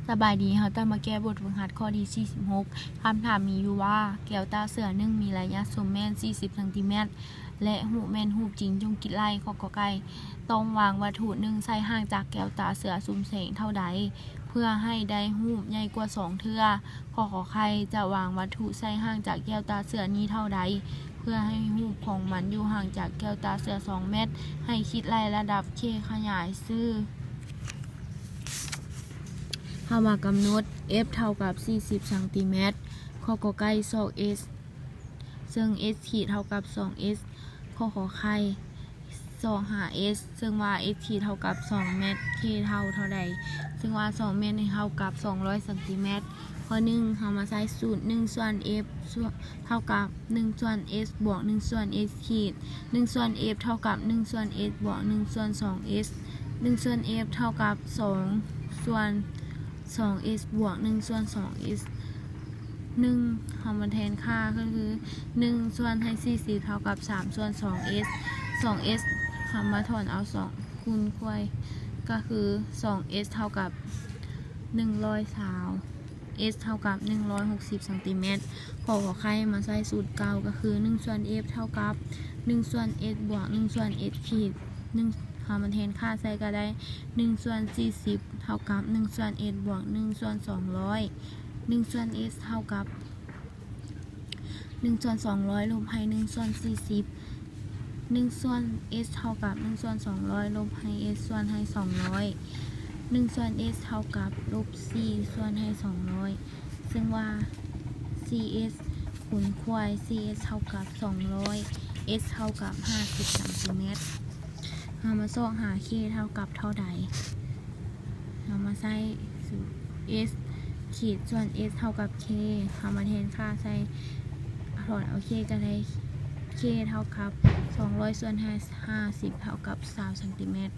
ສະບາຍດີ, ເຮົາຈະມາແກ້ບົດຝຶກຫັດຂໍ້ທີສີ່ສິບຫົກ. ຄຳຖາມມີຢູ່ວ່າ ແກ້ວຕາເສືອໜຶ່ງມີໄລຍະຊຸມແມ່ນສີ່ສິບຊັງຕີແມັດ ແລະ ຮູບແມ່ນຮູບຈິງຈົ່ງກິດໄລ່. ຂໍ້ ກ.ໄກ່ ຕ້ອງວາງວັດຖຸໜຶ່ງໃສ່ຫ່າງຈາກແກ້ວຕາເສືອຊຸມແສງເທົ່າໃດ ເພື່ອໃຫ້ໄດ້ຮູບໃຫຍ່ກວ່າສອງເທື່ອ? ຂໍ້ ຂ.ໄຂ່ ຈະວາງວັດຖຸໃສ່ຫ່າງຈາກແກ້ວຕາເສືອນີ້ເທົ່າໃດ ເພື່ອໃຫ້ຮູບຂອງມັນຢູ່ຫ່າງຈາກແກ້ວຕາເສືອສອງແມັດ? ໃຫ້ຄິດໄລ່ລະດັບ K ຂະຫຍາຍຊື່. ເຮົາມາກຳນົດ F ເທົ່າກັບສີ່ສິບຊັງຕີແມັດ. ຂໍ້ ກ.ໄກ່ ສອກ S ເຊິ່ງ S ຂີດເທົ່າກັບສອງ S. ຂໍ້ ຂ.ໄຂ່ ສອກຫາ S ເຊິ່ງວ່າ S ຂີດເທົ່າກັບສອງແມັດ K ເທົ່າເທົ່າໃດ? ເຊິ່ງວ່າສອງແມັດນີ້ເທົ່າກັບສອງຮ້ອຍຊັງຕີແມັດ. ຂໍ້ ໜຶ່ງ ເຮົາມາໃຊ້ສູດ ໜຶ່ງສ່ວນ F ເທົ່າກັບໜຶ່ງສ່ວນ S ບວກໜຶ່ງສ່ວນ S ຂີດ ໜຶ່ງສ່ວນ F ເທົ່າກັບໜຶ່ງສ່ວນ S ບວກໜຶ່ງສ່ວນສອງ S. ໜຶ່ງສ່ວນ F ເທົ່າກັບສອງສ່ວນສອງ S ບວກໜຶ່ງສ່ວນສອງ S. ໜຶ່ງ ເຮົາມາແທນຄ່າ ກໍຄືໜຶ່ງສ່ວນໃຫ້ສີ່ສິບເທົ່າກັບສາມສ່ວນສອງ S. ສອງ S ເຮົາມາຖອນເອົາສອງຄູນໄຂ ກໍຄືສອງ S ເທົ່າກັບໜຶ່ງຮ້ອຍຊາວ S ເທົ່າກັບໜຶ່ງຮ້ອຍຫົກສິບຊັງຕີແມັດ. ຂໍ້ ຂ.ໄຂ່ ມາໃຊ້ສູດເກົ່າ ກໍຄືໜຶ່ງສ່ວນ F ເທົ່າກັບໜຶ່ງສ່ວນ S ບວກໜຶ່ງສ່ວນ S ຂີດ ໜຶ່ງ ເຮົາມາແທນຄ່າໃສ່ກໍໄດ້ ໜຶ່ງສ່ວນສີ່ສິບເທົ່າກັບໜຶ່ງສ່ວນ S ບວກໜຶ່ງສ່ວນສອງຮ້ອຍ. ໜຶ່ງສ່ວນ S ເທົ່າກັບໜຶ່ງສ່ວນສອງຮ້ອຍລົບໃຫ້ໜຶ່ງສ່ວນສີ່ສິບ. ໜຶ່ງສ່ວນ S ເທົ່າກັບໜຶ່ງສ່ວນສອງຮ້ອຍລົບໃຫ້ S ສ່ວນໃຫ້ສອງຮ້ອຍ. ໜຶ່ງສ່ວນ S ເທົ່າກັບລົບສີ່ສ່ວນໃຫ້ສອງຮ້ອຍ ເຊິ່ງວ່າສີ່ S ຄູນໄຂສີ່ S ເທົ່າກັບສອງຮ້ອຍ S ເທົ່າກັບຫ້າສິບຊັງຕີແມັດ. ເຮົາມາຊອກຫາ K ເທົ່າກັບເທົ່າໃດ? ເຮົາມາໃຊ້ສູດ S ຂີດສ່ວນ S ເທົ່າກັບ K. ເຮົາມາແທນຄ່າໃສ່ ຖອນເອົາ K ກໍໄດ້ K ເທົ່າກັບສອງຮ້ອຍສ່ວນໃຫ້ຫ້າສິບເທົ່າກັບຊາວຊັງຕີແມັດ.